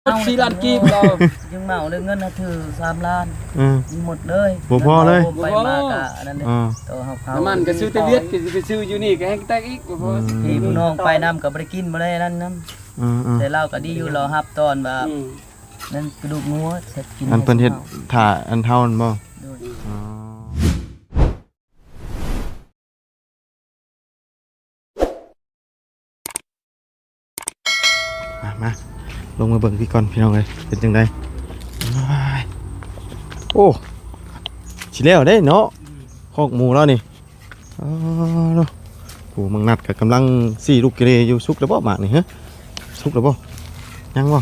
ສີ່ລ້ານກີບລາວ ຈຶ່ງເໝົາເລີຍ ເງິນນະຖືສາມລ້ານ ເອີ ມີໝົດເລີຍ ບໍ່ພໍເລີຍ ໄປມາກະອັນນັ້ນເດ້ ເອີ ໂຕເຮົາເຜົາ ນ້ຳມັນກໍຊື້ແຕ່ຫວຽດ ກໍຊິໄປຊື້ຢູ່ນີ້ກໍແຮງແຕກອີກ ບໍ່ພໍ ອືມ ພີ່ນ້ອງໄປນຳກໍບໍ່ໄດ້ກິນ ບໍ່ໄດ້ນັ້ນນຳ ເອີໆ ແຕ່ລາວກໍດີຢູ່ ລາວຮັບຕອນວ່າ ອືມ ນັ້ນກະດູກງົວ ກິນ ອັນເພິ່ນເຮັດຖ້າອັນເຖົ້ານັ້ນບໍ່ ໂດຍ ອໍ. ມາ ມາ ລົງມາເບິ່ງພີ້ກ່ອນພີ່ນ້ອງເອີຍ ເປັນຈັ່ງໃດ ໂອ້ຍ ໂອ້ ຊິແລ້ວເດ້ເນາະ ຄອກໝູລາວນີ້ ອໍ ໂອ້ ບັກນັດກໍກຳລັງຊີ້ລູກເກເລຢູ່ ສຸກແລ້ວບໍ່ໝາກນີ້ ຮະ ສຸກແລ້ວບໍ່ ຍັງບໍ່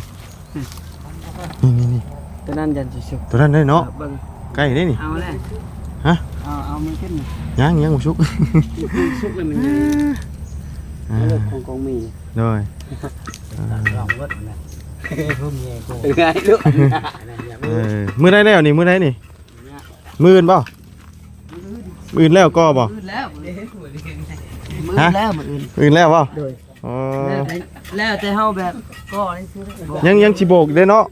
ອືມ ນີ້ໆໆ ຕົວນັ້ນຍັງຊິສຸກ ຕົວນັ້ນເດ້ເນາະ ເບິ່ງ ໃກ້ເດ້ນີ້ ເອົາແລ້ວ ຮະ ເອົາ ເອົາມັນຂຶ້ນ ຍັງ ຍັງບໍ່ສຸກ ສຸກແລ້ວມັນ ອ່າ ຂອງ ຂອງມີ ໂດຍ ອ່າ ລອງເບິ່ງນະ ເປັນໄງລູກ ເອີ ມື້ໃດແລ້ວນີ້ ມື້ໃດນີ້ ມື້ອື່ນບໍ່ ມື້ອື່ນແລ້ວກໍບໍ່ ມື້ອື່ນແລ້ວ ມື້ອື່ນແລ້ວ ມື້ອື່ນ ມື້ອື່ນແລ້ວບໍ່ ໂດຍ ອໍ ແລ້ວແຕ່ ແລ້ວແຕ່ເຮົາແບບກໍ ຍັງ ຍັງຊິໂບກເດ້ເນາະ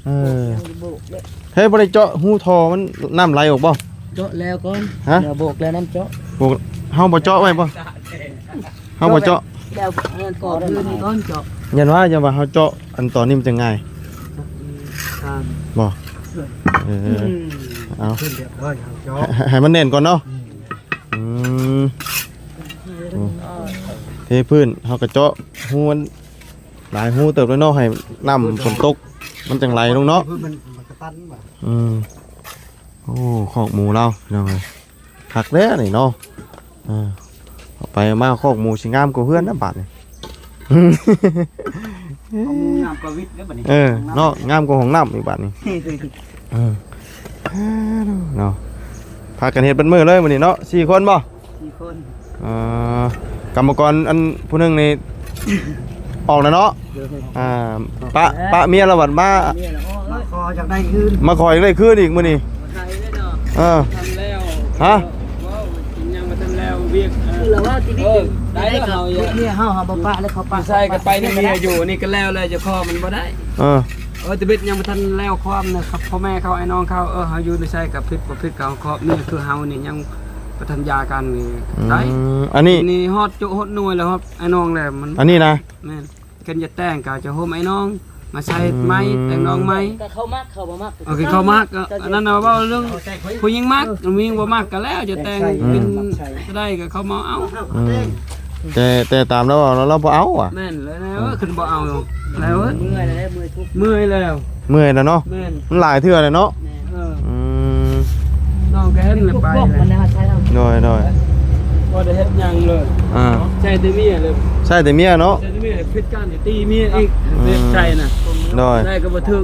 ເອີ ຍັງຊິໂບກເດ້ ເຮີ້ຍ ບໍ່ໄດ້ເຈາະຮູທໍ່ມັນ ນ້ຳໄຫຼອອກບໍ່ ເຈາະແລ້ວກ່ອນ ຮະ ແລ້ວໂບກແລ້ວນຳເຈາະ ໂບກ ເຮົາບໍ່ເຈາະໄວ້ບໍ່ ເຮົາບໍ່ເຈາະ ແລ້ວ ເອີ ກໍຄືນີ້ກ່ອນເຈາະ ຢ້ານວ່າ ຢ້ານວ່າເຮົາເຈາະ ອັນຕອນນີ້ມັນຈະງ່າຍ ອືມ ບໍ່ ເອີ ອືມ ເອົາ ໃຫ້ ໃຫ້ມັນແໜ້ນກ່ອນເນາະ ອືມ ອືມ ໂອ້ ເທພື້ນ ເຮົາກໍເຈາະຮູມັນ ຫຼາຍຮູເຕີບແລ້ວເນາະ ໃຫ້ນ້ຳຝົນຕົກ ມັນຈັ່ງໄຫຼລົງເນາະ ອືມ ໂອ້ ຄອກໝູລາວ ພີ່ນ້ອງເອີຍ ຄັກແລ້ວນີ້ເນາະ ເອີ ເອົາໄປເອົາມາຄອກໝູຊິງາມກວ່າເຮືອນນະບາດນີ້ ເອົາໝູງາມກວ່າວິດເດ້ບັດນີ້ ເອີ ເນາະ ງາມກວ່າຫ້ອງນ້ຳອີກບາດນີ້ ເອີ ເນາະ ພາກັນເຮັດເບິດມື້ເລີຍມື້ນີ້ເນາະ ສີ່ຄົນບໍ່ ສີ່ຄົນ ເອີ ກຳມະກອນອັນຜູ້ໜຶ່ງນີ້ ອອກແລ້ວເນາະ ໂດຍ ອ່າ ປະ ປະເມຍລະບັດມາ ເມຍລະ ມາຂໍຢາກໄດ້ຄືນ ມາຂໍຢາກໄດ້ຄືນອີກມື້ນີ້ ເອີ ທັນແລ້ວ ຮະ ເວົ້າ ຍັງບໍ່ທັນແລ້ວວຽກ ເອີ ຄືລະວ່າຊີວິດ ເອີ ໄດ້ແລ້ວ ເຮົາ ເມຍເຮົາ ເຮົາບໍ່ປະແລ້ວ ເຂົາປະ ໃສ່ກໍໄປນຳເມຍຢູ່ ນີ້ກໍແລ້ວແລ້ວ ຈະຂໍມັນບໍ່ໄດ້ ເອີ ເອີ ແຕ່ເບັດຍັງບໍ່ທັນແລ້ວຄວາມນະ ພໍ່ແມ່ເຂົາ ອ້າຍນ້ອງເຂົາ ເອີ ເຮົາຢູ່ໃນໃສກໍຜິດບໍ່ຜິດ ເຂົາຄອບເມຍຄືເຮົານີ້ຍັງບໍ່ທັນຢາກັນນີ້ ອືມ ໄດ້ ອັນນີ້ ນີ້ຮອດຈຸຮອດໜ່ວຍແລ້ວ ຮອດອ້າຍນ້ອງແລ້ວ ມັນ ອັນນີ້ນະ ແມ່ນ ຄັນຈະແຕ່ງກໍຈະໂຮມອ້າຍນ້ອງ ມາໃສ່ໃໝ່ ອືມ ແຕ່ງນ້ອງໃໝ່ ກໍເຂົາມັກ ເຂົາບໍ່ມັກ ໂອເຄ ເຂົາມັກ ອັນນັ້ນນະ ເວົ້າເລື່ອງຜູ້ຍິງມັກ ຜູ້ຍິງບໍ່ມັກກໍແລ້ວ ຈະແຕ່ງ ແຕ່ງໃສ່ ເປັນ ໃສ່ ກໍໄດ້ ກໍເຂົາມາເອົາ ອືມ ແຕ່ ແຕ່ຕາມລາວເວົ້າ ລາວ ລາວບໍ່ເອົາຫວາ ແມ່ນແລ້ວ ເອີ ເອີ ຄືບໍ່ເອົາແລ້ວ ເອີ ເມື່ອຍແລ້ວ ເມື່ອຍທຸກ ເມື່ອຍແລ້ວ ເມື່ອຍແລ້ວເນາະ ແມ່ນ ມັນຫຼາຍເທື່ອແລ້ວເນາະ ແມ່ນ ເອີ ອືມ ນ້ອງກໍເຫັນແລ້ວໄປແລ້ວ ໂດຍ ໂດຍ ບໍ່ໄດ້ເຮັດຫຍັງເລີຍ ອ່າ ໃຊ້ແຕ່ເມຍເລີຍ ໃຊ້ແຕ່ເມຍເນາະ ໃຊ້ແຕ່ເມຍ ຜິດການ ຕີເມຍອີກ ອືມ ໃຊ້ນະ ໂດຍ ໃຊ້ກໍບໍ່ຖືກ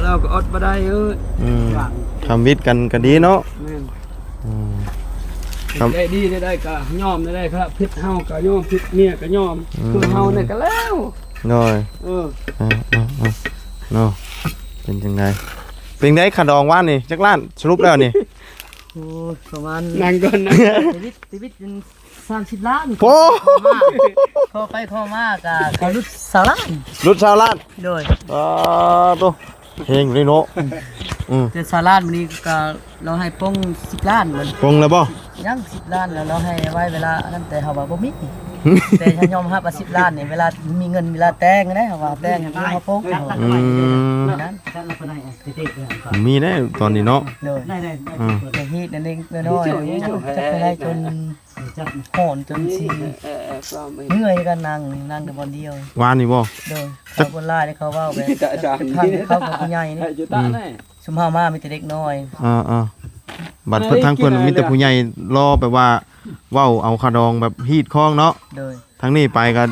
ລາວກໍອົດບໍ່ໄດ້ ເອີຍ ອືມ ທຳວິດກັນກໍດີເນາະ ແມ່ນ ອືມ ໄດ້ດີໄດ້ກໍຍອມ ໄດ້ກໍຜິດເຮົາກໍຍອມ ຜິດເມຍກໍຍອມ ອືມ ຄືເຮົານີ້ກໍແລ້ວ ໂດຍ ເອີ ເອີ ເອີ ເນາະ ເປັນຈັ່ງໃດ ເປັນໃດຄ່າດອງວານນີ້ ຈັກລ້ານ ສະຫຼຸບແລ້ວນີ້ ໂອ້ຍ ປະມານ ນັ່ງກ່ອນນະ ຕີວິດ ຕີວິດເປັນສາມສິບລ້ານ ໂອ້ ຂໍໄປຂໍມາກໍ ກໍຫຼຸດຊາວລ້ານ ຫຼຸດຊາວລ້ານ ໂດຍ ອ່າ ໂຕ ແຮງເລີຍເນາະ ອືມ ແຕ່ຊາວລ້ານມື້ນີ້ກໍລາວໃຫ້ປົງສິບລ້ານ ປົງແລ້ວບໍ່ ຍັງສິບລ້ານ ແລ້ວລາວໃຫ້ໄວ້ເວລາອັນນັ້ນ ແຕ່ເຮົາວ່າບໍ່ມີ ແຕ່ເຮົາຍອມຮັບວ່າສິບລ້ານນີ້ ເວລາມີເງິນເວລາແຕ່ງເດ້ ເຮົາວ່າແຕ່ງເຮົາປົງ ອືມ ນັ້ນ ມີແດ່ຕອນນີ້ເນາະ ໂດຍ ອືມ ແຕ່ຮີດນັ້ນເອງ ນ້ອຍໆ ຈັກເທົ່າໃດຈົນ ຮ້ອນຈົນຊິເມື່ອຍກັນ ນັ່ງ ນັ່ງແຕ່ບ່ອນດຽວ ວານນີ້ບໍ່ ໂດຍ ເຂົາຄົນຫຼາຍເດ້ ເຂົາເວົ້າແບບ ເຂົາກໍຜູ້ໃຫຍ່ນີ້ ອືມ ຊຸມເຮົາມາມີແຕ່ເດັກນ້ອຍ ອ່າໆ ບັດເພິ່ນ ທາງເພິ່ນມີແຕ່ຜູ້ໃຫຍ່ລໍແບບວ່າ ເວົ້າເອົາຄ່າດອງແບບຮີດຄອງເນາະ ໂດຍ ທາງນີ້ໄປກໍ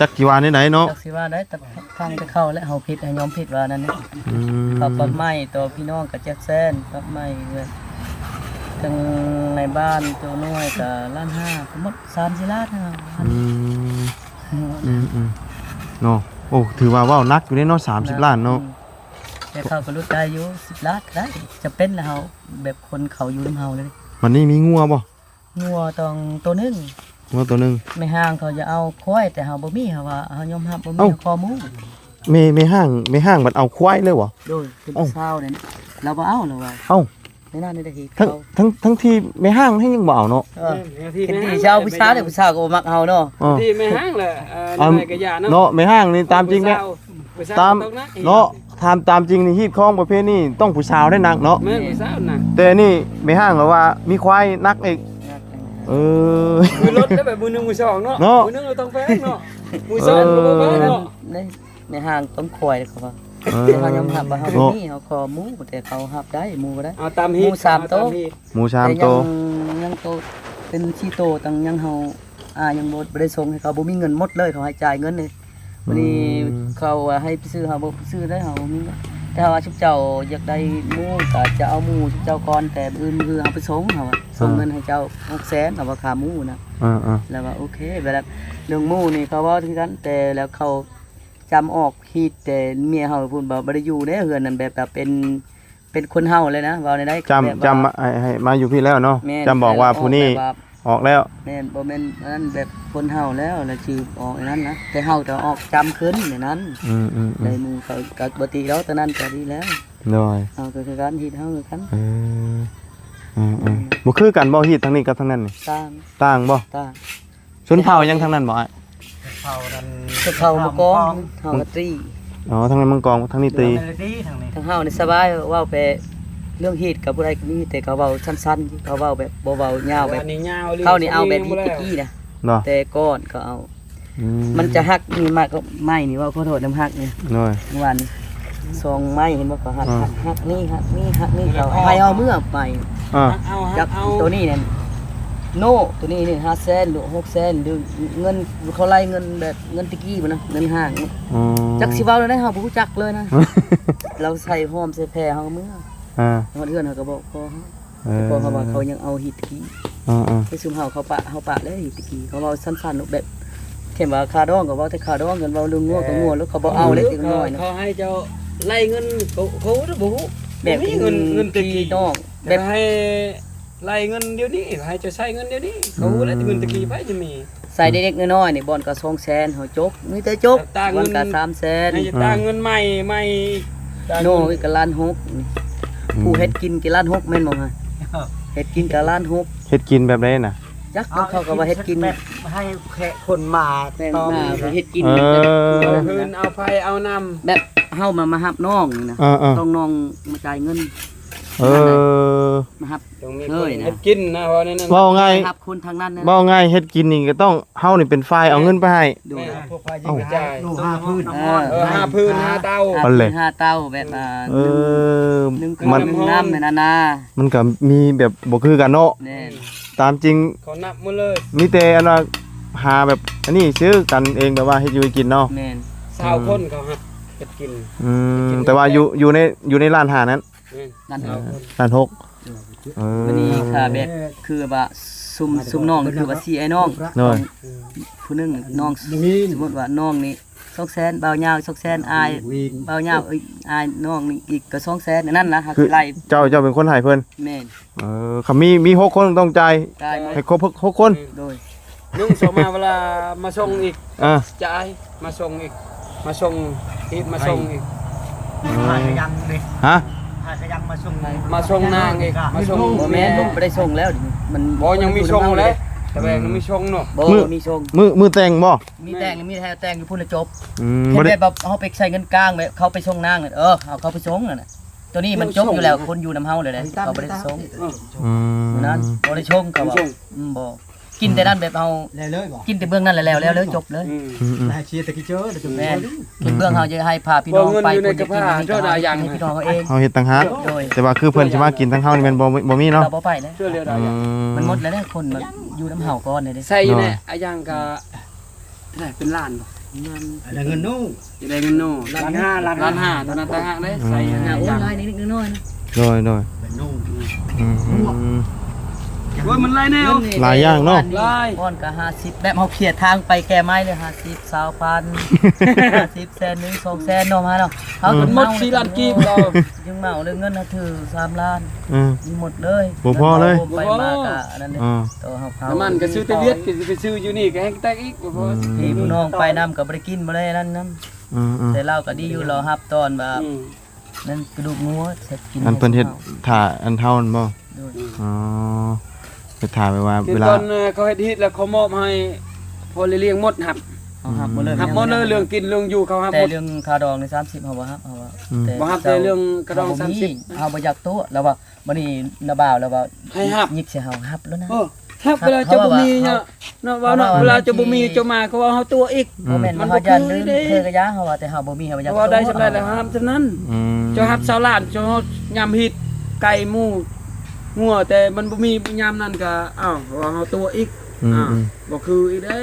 ຈັກຊິວ່າແນວໃດເນາະ ຈັກຊິວ່າໃດ ແຕ່ຟັງແຕ່ເຂົາແຫຼະ ເຮົາຜິດ ເຮົາຍອມຜິດວ່ານັ້ນ ອືມ ເຂົາປັບໃໝ່ຕໍ່ພີ່ນ້ອງກໍເຈັດແສນ ປັບໃໝ່ ທັງໃນບ້ານຕົວນ້ອຍກໍລ້ານຫ້າ ທັງໝົດສາມສີ່ລ້ານ ອືມ ອືມໆ ເນາະ ໂອ້ ຖືວ່າເວົ້າໜັກຢູ່ເດ້ເນາະ ສາມສິບລ້ານເນາະ ແຕ່ເຂົາກໍຫຼຸດໄດ້ຢູ່ ສິບລ້ານກໍໄດ້ ຈຳເປັນແລ້ວ ເຮົາແບບຄົນເຂົາຢູ່ນຳເຮົາເລີຍ ບັດນີ້ມີງົວບໍ່? ງົວຕ້ອງໂຕໜຶ່ງ ງົວໂຕໜຶ່ງ ແມ່ຮ້າງເຂົາຈະເອົາຄວາຍ ແຕ່ເຮົາບໍ່ມີ ເຮົາວ່າເຮົາຍອມຮັບບໍ່ມີ ເອົ້າ ຂໍໝູ ເ ແມ່ ແມ່ຮ້າງ ແມ່ຮ້າງບັດເອົາຄວາຍເລີຍບໍ່? ໂດຍ ເປັນ ເອົ້າ ຜູ້ສາວນັ້ນ ລາວບໍ່ເອົາ ລາວວ່າ ເອົ້າ ໃນນັ້ນໄດ້ເຮັດ ທັງ ເຂົາ ທັງ ທັງທີ່ແມ່ຮ້າງໃຫ້ຍັງບໍ່ເອົາເນາະ. ເອີ ແມ່ ທີ່ ເຫັນດີ ແມ່ຮ້າງ ຊາວຜູ້ສາວເດ້ ຜູ້ສາວກໍບໍ່ມັກເຮົາເນາະ. ເອີ ທີ່ແມ່ຮ້າງແຫຼະ ເອີ ອັນ ແມ່ກໍຢ່າເນາະ ເນາະ ແມ່ຮ້າງນີ້ຕາມຈິງນະ ຜູ້ສາວ ຜູ້ສາວ ຕາມ ຕົກໜັກ ເນາະ ຕາມ ຕາມຈິງນີ້ ຮີດຄອງປະເພນີຕ້ອງຜູ້ສາວໄດ້ໜັກເນາະ. ແມ່ນ ຜູ້ສາວໜັກ ແຕ່ນີ້ແມ່ຮ້າງກໍວ່າມີຄວາຍໜັກອີກ. ໜັກ ເອີ ມື້ລົດໄດ້ແບບມື້ໜຶ່ງມື້ສອງເນາະ ເນາະ ມື້ໜຶ່ງກໍຕ້ອງແພງເນາະ ມື້ສອງກໍບໍ່ແພງເນາະ. ເອີ ແມ່ຮ້າງຕ້ອງຄວາຍເດ້ ເຂົາວ່າ. ເອີ ແຕ່ເຮົາຍອມຮັບວ່າເຮົາ ເນາະ ບໍ່ມີ ເຮົາຂໍໝູ ແຕ່ເຂົາຮັບໄດ້ ໝູກໍໄດ້. ເອົາຕາມຮີດ ໝູສາມໂຕ ເອົາຕາມຮີດ ໝູສາມໂຕ ແຕ່ຍັງ ຍັງໂຕເປັນສີ່ໂຕ ຕັ້ງຍັງເຮົາ ອ່າ ຍັງບໍ່ ບໍ່ໄດ້ສົ່ງໃຫ້ເຂົາ ບໍ່ມີເງິນໝົດເລີຍ ເຂົາໃຫ້ຈ່າຍເງິນເດ້. ອືມ ບາດນີ້ເຂົາວ່າໃຫ້ໄປຊື້ ເຮົາບໍ່ຊື້ໄດ້ ເຮົາບໍ່ມີເງິນ. ແຕ່ວ່າຊຸມເຈົ້າຢາກໄດ້ໝູ ກໍຈະເອົາໝູຊຸມເຈົ້າກ່ອນ ແຕ່ມື້ອື່ນມື້ເຮົາໄປສົ່ງ ເຮົາວ່າ ອ່າ ສົ່ງເງິນໃຫ້ເຈົ້າຫົກແສນ ເຮົາວ່າຄ່າໝູນະ. ອ່າໆ ແລ້ວວ່າໂອເຄ ແບບເລື່ອງໝູນີ້ເຂົາເວົ້າຄືກັນ ແຕ່ແລ້ວເຂົາ ຈຳອອກຮີດແຕ່ເມຍເຮົາພຸ້ນ ບໍ່ ບໍ່ໄດ້ຢູ່ໃນເຮືອນນັ້ນ ແບບວ່າເປັນ ເປັນຄົນເຮົາເລີຍນະ ເວົ້າແນວໃດ ຈຳ ແບບວ່າ ຈຳໃຫ້ ໃຫ້ມາຢູ່ພີ້ແລ້ວເນາະ. ແມ່ນ ຈຳບອກວ່າຜູ້ນີ້ອອກແລ້ວ ແມ່ນ ບໍ່ແມ່ນອັນນັ້ນ ແບບຄົນເຮົາແລ້ວ ແລ້ວຊິອອກອັນນັ້ນນະ ແຕ່ເຮົາຈະອອກຈຳຂຶ້ນໃນນັ້ນ. ອືມໆໆ ໄດ້ໝູ່ເຂົາກໍບໍ່ຕິດອກ ຕອນນັ້ນກໍດີແລ້ວ. ໂດຍ ເຮົາກໍຄືກັນ ຮີດເຮົາຄືກັນ. ເອີ ອືມໆ ບໍ່ຄືກັນບໍ່ ຮີດທາງນີ້ກັບທາງນັ້ນນີ້? ຕ່າງ ຕ່າງບໍ່? ຕ່າງ. ຊົນເຜົ່າຍັງທາງນັ້ນບໍ່ອ້າຍ? ຊົນເຜົ່ານັ້ນ ຊົນເຜົ່າມະກອງ ເຜົ່າກະຕີ. ອໍ ທາງນັ້ນມັງກອງ ທາງນີ້ຕີ. ທາງເຮົານີ້ສະບາຍ ເວົ້າແບບເລື່ອງຮີດກັບຜູ້ໃດກໍມີ ແຕ່ເຂົາເວົ້າສັ້ນໆ ເຂົາເວົ້າແບບບໍ່ເວົ້າຍາວ ແບບເຂົານີ້ເອົາແບບຮີດຕະກີ້ນະ ແຕ່ກ່ອນເຂົາເອົາ ອືມ ມັນຈະຫັກນີ້ ມາກໍໄມ້ນີ້ ເວົ້າຂໍໂທດນຳ ຫັກນີ້ ໂດຍ ເມື່ອວານນີ້ ສອງໄມ້ ເຫັນບໍ່ ເຂົາຫັກ ຫັກນີ້ ຫັກນີ້ ຫັກນີ້ ເຂົາໃຫ້ເອົາເມືອໄປ ຈັກໂຕນີ້ນັ້ນ ໂນ ໂຕນີ້ນີ້ຫ້າແສນ ຫຼື ຫົກແສນ ຫຼື ເງິນ ເຂົາໄລ່ເງິນແບບເງິນຕະກີ້ພຸ້ນນະ ເງິນຫ້າງ ອໍ ຈັກຊິເວົ້າແນວໃດ ເຮົາບໍ່ຮູ້ຈັກເລີຍນະ ລາວໃສ່ຫອມໃສ່ແຜ່ເຮົາເມືອ ຮອດເຮືອນເຮົາກໍບອກພໍ່ເຮົາ ເອີ ແຕ່ພໍ່ເຮົາວ່າເຂົາຍັງເອົາຮີດຕະກີ້ ເອີໆ ແຕ່ຊຸມເຮົາເຂົາປະ ເຮົາປະແລ້ວຮີດຕະກີ້ ເຂົາເວົ້າສັ້ນໆ ແບບ ຄັນວ່າຄ່າດອງກໍເວົ້າແຕ່ຄ່າດອງ ຄັນເວົ້າເລື່ອງງົວກໍງົວ ແລ້ວເຂົາບໍ່ເອົາເລີຍ ເດັກນ້ອຍນະ ເຂົາໃຫ້ເຈົ້າໄລ່ເງິນ ເຂົາ ເຂົາບໍ່ຮູ້ ແບບເງິນຕະກີ້ ແບບໃຫ້ໄລ່ເງິນດຽວນີ້ ໃຫ້ເຈົ້າໃຊ້ເງິນດຽວນີ້ ເຂົາຮູ້ແລ້ວ ເງິນຕະກີ້ໃຜຈະມີ ໃສ່ເດັກໆນ້ອຍໆນີ້ ບ່ອນກໍສອງແສນ ເຮົາຈົກ ມີແຕ່ຈົກ ບ່ອນກໍສາມແສນ ໃຫ້ຕາເງິນໃໝ່ ໃໝ່ ໂນ ອີກກໍລ້ານຫົກ ອືມ ຜູ້ເຮັດກິນກໍລ້ານຫົກ ແມ່ນບໍ່ຮະ? ເຮັດກິນກໍລ້ານຫົກ ເຮັດກິນແບບໃດນະ? ຈັກ ເຂົາກໍວ່າເຮັດກິນແບບໃຫ້ແຂກຄົນມາ ແມ່ນ ຕ້ອງມາເຮັດກິນ ເອີ ເອົາຟືນເອົາໄຟເອົານ້ຳ ແບບເຮົາມາ ມາຮັບນ້ອງນີ້ນະ ເອີໆ ຕ້ອງນ້ອງມາຈ່າຍເງິນ ເອີ ມາຮັບ ຕ້ອງມີຄົນເຮັດກິນນະ ເວົ້າແນວນັ້ນ ເວົ້າງ່າຍ ຮັບຄົນທາງນັ້ນນະ ເວົ້າງ່າຍເຮັດກິນນີ້ກໍຕ້ອງ ເຮົານີ້ເປັນຝ່າຍເອົາເງິນໄປໃຫ້ ໂດຍ ແມ່ນ ເອົາ ລູກຫ້າພື້ນ ເອີ ເອີ ຫ້າພື້ນຫ້າເຕົາ ຫ້າ ຫັ້ນແຫຼະ ຫ້າເຕົາ ແບບວ່າ ເອີ ໜຶ່ງ ໜຶ່ງເຄື່ອງ ມັນ ໜຶ່ງນ້ຳ ແມ່ນນະ ມັນກໍມີແບບບໍ່ຄືກັນເນາະ ແມ່ນ ຕາມຈິງເຂົານັບໝົດເລີຍ ມີແຕ່ອັນວ່າຫາແບບອັນນີ້ຊື້ກັນເອງ ແບບວ່າເຮັດຢູ່ເຮັດກິນເນາະ ແມ່ນ ຊາວຄົນເຂົາຮັບເຮັດກິນ ອືມ ແຕ່ວ່າຢູ່ ຢູ່ໃນ ຢູ່ໃນລ້ານຫ້ານັ້ນ ແມ່ນ ເອີ ລ້ານຫົກ ເອີ ເອີ ມື້ນີ້ຖ້າແບບຄືວ່າຊຸມ ຊຸມນ້ອງນີ້ຄືວ່າສີ່ອ້າຍນ້ອງ ໂດຍ ຜູ້ໜຶ່ງນ້ອງ ສົມມຸດວ່ານ້ອງນີ້ສອງແສນ ບ່າວຍາວສອງແສນ ອ້າຍບ່າວຍາວ ເອີຍ ອ້າຍນ້ອງນີ້ອີກກໍສອງແສນ ອັນນັ້ນນະ ຄືໄລ່ ເຈົ້າ ເຈົ້າເປັນຄົນໃຫ້ເພິ່ນ ແມ່ນ ເອີ ຄັນມີ ມີຫົກຄົນຕ້ອງຈ່າຍ ຈ່າຍໃຫ້ຄົບຫົກຄົນ ໂດຍ ໜຶ່ງ ສອງ ມາເວລາມາສົ່ງອີກ ອ່າ ຈ່າຍ ມາສົ່ງອີກ ມາສົ່ງ ອີກ ມາສົ່ງອີກ ຫາກະຍັງເດ້ ຮະ ຫາກະຍັງມາສົ່ງ ມາສົ່ງນາງອີກ ມາສົ່ງ ບໍ່ແມ່ນ ບໍ່ໄດ້ສົ່ງແລ້ວ ມັນ ບໍ່ ຍັງມີສົ່ງແຫຼະ ແຕ່ວ່າຍັງມີສົ່ງເນາະ ບໍ່ ບໍ່ມີສົ່ງ ມື້ ມື້ແຕ່ງບໍ່? ມີແຕ່ງ ມີແຕ່ແຕ່ງຢູ່ພຸ້ນລະຈົບ ອືມ ເຮັດແບບເຮົາໄປໃຊ້ເງິນກາງ ແບບເຂົາໄປສົ່ງນາງ ເອີ ເຮົາ ເຂົາໄປສົ່ງນັ້ນນະ ໂຕນີ້ມັນຈົບຢູ່ແລ້ວ ຄົນຢູ່ນຳເຮົາແລ້ວເດ້ ເຂົາບໍ່ໄດ້ສົ່ງ ອືມ ນັ້ນ ບໍ່ໄດ້ສົ່ງ ເຂົາວ່າ ອືມ ບໍ່ ກິນແຕ່ນັ້ນແບບເຮົາ ແລ້ວເລີຍບໍ່ ກິນແຕ່ເບື້ອງນັ້ນແລ້ວ ແລ້ວເລີຍ ຈົບເລີຍ ອືມໆ ແມ່ນ ກິນເບື້ອງເຮົາຈະໃຫ້ພາພີ່ນ້ອງໄປ ເຂົາເຮັດຕ່າງຫາກ ໂດຍ ແຕ່ວ່າຄືເພິ່ນຊິມາກິນທາງເຮົານີ້ແມ່ນບໍ່ ບໍ່ມີເນາະ ເຮົາບໍ່ໄປແລ້ວ ອືມ ມັນໝົດແລ້ວເດ້ ຄົນຢູ່ນຳເຮົາກ່ອນເດ້ ໃສ່ຢູ່ໃນອາຫຍັງກະ ເທົ່າໃດ ເປັນລ້ານບໍ່? ໄດ້ເງິນໂນ ໄດ້ເງິນໂນ ລ້ານຫ້າ ລ້ານຫ້າ ໂຕນັ້ນຕ່າງຫາກເດ້ ໃສ່ ອືມ ໃນ ໂອ້ຍ ຫຼາຍນິດໜ້ອຍນະ ໂດຍໆ ເປັນໂນ ອືມ ໂອ້ຍ ມັນຫຼາຍແນວ ຫຼາຍຢ່າງເນາະ ຫຼາຍ ບ່ອນກໍຫ້າສິບ ແບບເຮົາເຄຍທາງໄປແກ່ໄມ້ເລີຍ ຫ້າສິບ ຊາວພັນ ຫ້າສິບ ແສນໜຶ່ງ ສອງແສນເນາະ ມາເນາະ ເຮົາ ອືມ ຈົນໝົດສີ່ລ້ານກີບ ເຮົາຈຶ່ງເມົາເລີຍ ເງິນນະຖືສາມລ້ານ ອືມ ໝົດເລີຍ ບໍ່ພໍເລີຍ ໄປມາກໍອັນນັ້ນເດ້ ອືມ ໂຕເຮົາ ນ້ຳມັນກໍຊື້ແຕ່ຫວຽດ ກໍຊິໄປຊື້ຢູ່ນີ້ກໍແຮງແຕກອີກ ບໍ່ພໍ ອືມ ພີ່ນ້ອງໄປນຳກໍບໍ່ໄດ້ກິນ ບໍ່ໄດ້ນັ້ນນຳ ອືມໆ ແຕ່ລາວກໍດີຢູ່ ລາວຮັບຕອນວ່າ ອືມ ນັ້ນກະດູກງົວ ເຮັດກິນ ອັນເພິ່ນເຮັດ ໃຫ້ເຮົາ ຖ້າອັນເຮົານັ້ນບໍ່? ໂດຍ ອໍ ເຮັດຖ້າແບບວ່າ ຄື ເວລາ ຕອນເຂົາເຮັດຮີດແລ້ວ ເຂົາມອບໃຫ້ພໍ່ເລ້ຽງໝົດ ຮັບ ເຮົາຮັບໝົດເລີຍ ອືມ ຮັບໝົດເລີຍ ເລື່ອງກິນເລື່ອງຢູ່ ເຂົາຮັບ ແຕ່ເລື່ອງຄ່າດອງນີ້ ສາມສິບ ເຮົາບໍ່ຮັບ ເຮົາວ່າ ອືມ ແຕ່ ບໍ່ຮັບແຕ່ເລື່ອງຄ່າດອງ ເຮົາບໍ່ມີ ສາມສິບ ເຮົາບໍ່ຢາກຕົວະ ລາວວ່າ ບັດນີ້ນ້າບ່າວລາວວ່າ ໃຫ້ຮັບ ຍິກໃສ່ເຮົາ ຮັບແລ້ວນະ ເອີ ຮັບ ເວລາເຈົ້າບໍ່ມີເນາະ ເນາະ ເວົ້າເນາະ ເວລາເຈົ້າບໍ່ມີ ເຈົ້າມາ ເຂົາວ່າເຮົາຕົວະອີກ ອືມ ບໍ່ແມ່ນ ມັນ ເຮົາຢ້ານລືມ ຄື ເຄີຍກະຢາ ເຮົາວ່າ ແຕ່ເຮົາບໍ່ມີ ເຮົາບໍ່ຢາກ ເຮົາວ່າໄດ້ສ່ຳໃດແລ້ວ ເຮົາຮັບສ່ຳນັ້ນ ອືມ ເຈົ້າຮັບຊາວລ້ານ ເຈົ້າຍາມຮີດໄກ່ໝູງົວ ແຕ່ມັນບໍ່ມີຍາມນັ້ນກະ ອ້າວ ເຮົາວ່າເຮົາຕົວະອີກ ອືມ ອືມ ບໍ່ຄືອີກເດ້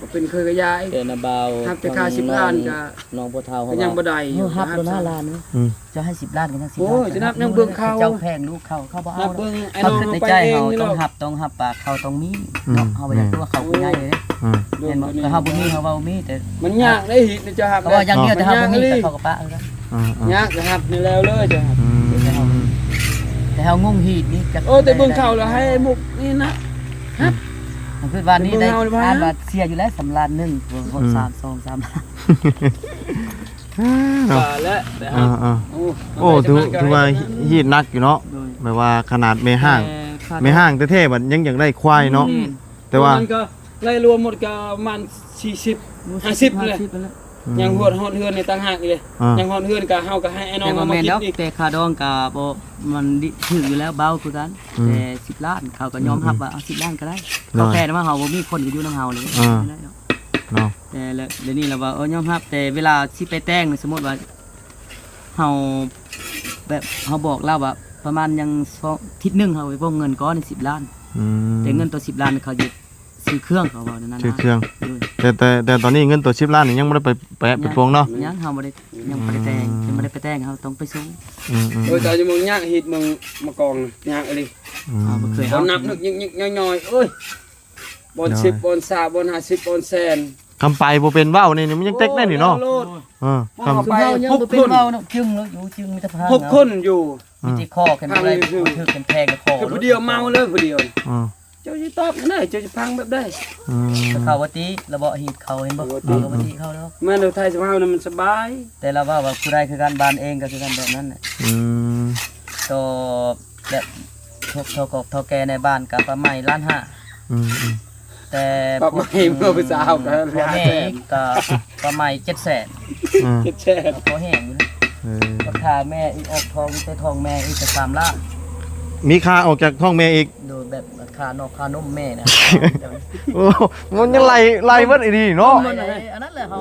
ບໍ່ເປັນເຄີຍກະຢາອີກ ແຕ່ນ້າບ່າວ ຮັບແຕ່ຄ່າສິບລ້ານກະ ນ້ອງພໍ່ເຖົ້າ ກະຍັງບໍ່ໄດ້ຢູ່ ເຮົາຮັບແລ້ວນະຫຼານ ອືມ ເຈົ້າໃຫ້ສິບລ້ານກໍຍັງສິບລ້ານ ໂອ້ຍ ຈະນັບຍັງເບິ່ງເຂົາ ເຈົ້າແພງລູກເຂົາ ເຂົາບໍ່ເອົາ ນັບເບິ່ງໄອ້ນ້ອງ ເຮົາຄິດໃນໃຈເຮົາຕ້ອງຮັບ ຕ້ອງຮັບປາກເຂົາຕ້ອງມີເນາະ ອືມ ເຮົາບໍ່ຢາກຕົວະເຂົາຜູ້ໃຫຍ່ເດ້ ອືມ ແມ່ນບໍ່ ແມ່ນ ແຕ່ເຮົາບໍ່ມີ ເຮົາເວົ້າມີ ແຕ່ມັນຍາກເດ້ ຮີດນີ້ເຈົ້າຮັບ ເພາະວ່າຢ່າງດຽວ ແຕ່ເຮົາບໍ່ມີ ເຂົາກໍປະຄືກັນ ອືມ ຍາກກໍຮັບນີ້ແລ້ວເລີຍເຈົ້າຮັບ ອືມ ແຕ່ເຮົາ ແຕ່ເຮົາງົງຮີດນີ້ຈັກ ໂອ້ ແຕ່ເບິ່ງເຂົາແລ້ວໃຫ້ມຸກນີ້ນະ ຮັບ ອືມ ຄືວ່ານີ້ໄດ້ ອ່ານວ່າເສຍຢູ່ແລ້ວ ສາມລ້ານໜຶ່ງ ອືມ ສາມ ສອງ ສາມ ເນາະ ວ່າແລ້ວ ແຕ່ ອ່າໆ ໂອ້ ໂອ້ ຖື ຖືວ່າຮີດໜັກຢູ່ເນາະ ໂດຍ ແບບວ່າຂະໜາດແມ່ຮ້າງ ແມ່ຮ້າງແທ້ໆ ບັດຍັງຢາກໄດ້ຄວາຍເນາະ ອືມ ແຕ່ວ່າມັນກໍໄລ່ລວມໝົດກໍປະມານສີ່ສິບ ຫ້າສິບແຫຼະ ຫ້າສິບແຫຼະ ອືມ ຍັງຮອດ ຮອດເຮືອນນີ້ຕ່າງຫາກອີກເດ້ ອ່າ ຍັງຮອດເຮືອນກໍເຮົາກໍໃຫ້ອ້າຍນ້ອງເອົາມາຄິດອີກ ແຕ່ຄ່າດອງກໍບໍ່ ມັນຖືກຢູ່ແລ້ວ ເບົາຄືກັນ ອືມ ແຕ່ສິບລ້ານ ເຂົາກໍຍອມຮັບວ່າ ອືມໆ ເອົາສິບລ້ານກໍໄດ້ ໂດຍ ເຂົາແຜ່ນຳເຮົາ ບໍ່ມີຄົນກໍຢູ່ນຳເຮົາເລີຍ ອ່າ ເນາະ ແຕ່ລະ ດຽວນີ້ລາວວ່າ ເອີ ຍອມຮັບ ແຕ່ເວລາຊິໄປແຕ່ງ ສົມມຸດວ່າເຮົາ ແບບເຮົາບອກລາວວ່າ ປະມານຍັງສອງ ທິດໜຶ່ງ ເຮົາໄປປົ້ນເງິນກ່ອນສິບລ້ານ ອືມ ແຕ່ເງິນໂຕສິບລ້ານ ເຂົາຈະຊື້ເຄື່ອງ ເຂົາເວົ້າແນວນັ້ນ ຊື້ເຄື່ອງ ໂດຍ ແຕ່ ແຕ່ ແຕ່ຕອນນີ້ເງິນໂຕສິບລ້ານນີ້ ຍັງບໍ່ໄດ້ໄປແປະ ໄປປົ້ນເນາະ ຍັງ ເຮົາບໍ່ໄດ້ ຍັງບໍ່ໄດ້ແຕ່ງ ອືມ ຍັງບໍ່ໄດ້ໄປແຕ່ງ ເຮົາຕ້ອງໄປສົ່ງ ອືມໆ ໂອ້ຍ ຕາຍຢູ່ ເບິ່ງຍາກ ຮີດເບິ່ງມາກອງ ຍາກອີ່ຫຼີ ເຮົາບໍ່ເຄີຍ ເຮົານັບນຶກຍິກໆ ນ້ອຍໆ ໂອ້ຍ ບ່ອນສິບ ໂດຍ ບ່ອນຊາວ ບ່ອນຫ້າສິບ ບ່ອນແສນ ຄຳໄປບໍ່ເປັນເວົ້ານີ້ ມັນຍັງເຕັກໄດ້ນີ້ເນາະ ໂອ້ຍ ເອີ ຄຳ ເຮົາຍັງບໍ່ເປັນເວົ້າເນາະ ຈຶ່ງເນາະ ຢູ່ຈຶ່ງມີແຕ່ພະນັກງານ ຫົກຄົນຢູ່ ເອີ ມີແຕ່ຂໍກັນ ບໍ່ໄດ້ ບໍ່ຖືກກັນແພງກໍຂໍ ຄືຜູ້ດຽວເມົາເລີຍ ຜູ້ດຽວ ເອີ ເຈົ້າຊິຕອບແນວໃດ ເຈົ້າຊິພັງແບບໃດ ອືມ ເຂົາວ່າຕິ ລະເບາະຮີດເຂົາ ເຫັນບໍ່ ເຂົາວ່າຕິເຂົາເນາະ ແມ່ນໄທສະພາບນັ້ນມັນສະບາຍ ແຕ່ລະເວົ້າວ່າຜູ້ໃດຄືກັນ ບ້ານເອງກໍຄືກັນແບບນັ້ນແຫຼະ ອືມ ຕໍ່ ແບບ ເຖົ້າກອກເຖົ້າແກ່ໃນບ້ານກໍປະໄມລ້ານຫ້າ ອືມໆ ແຕ່ປະໄມເມື່ອຜູ້ສາວກໍ ພໍ່ແມ່ອີກກໍປະໄມເຈັດແສນ ອືມ ເຈັດແສນ ພໍແຮງຢູ່ນະ ເອີ ກໍຄ່າແມ່ອີກ ອອກທ້ອງ ແຕ່ທ້ອງແມ່ອີກກໍສາມລ້ານ ມີຄ່າອອກຈາກທ້ອງແມ່ອີກ ໂດຍ ແບບຄ່ານອກຄ່ານົມແມ່ນະ ໂອ້ ມັນຍັງໄລ່ ໄລ່ເບິດອີ່ຫຼີເນາະ ອັນນັ້ນແຫຼະ ໂອ້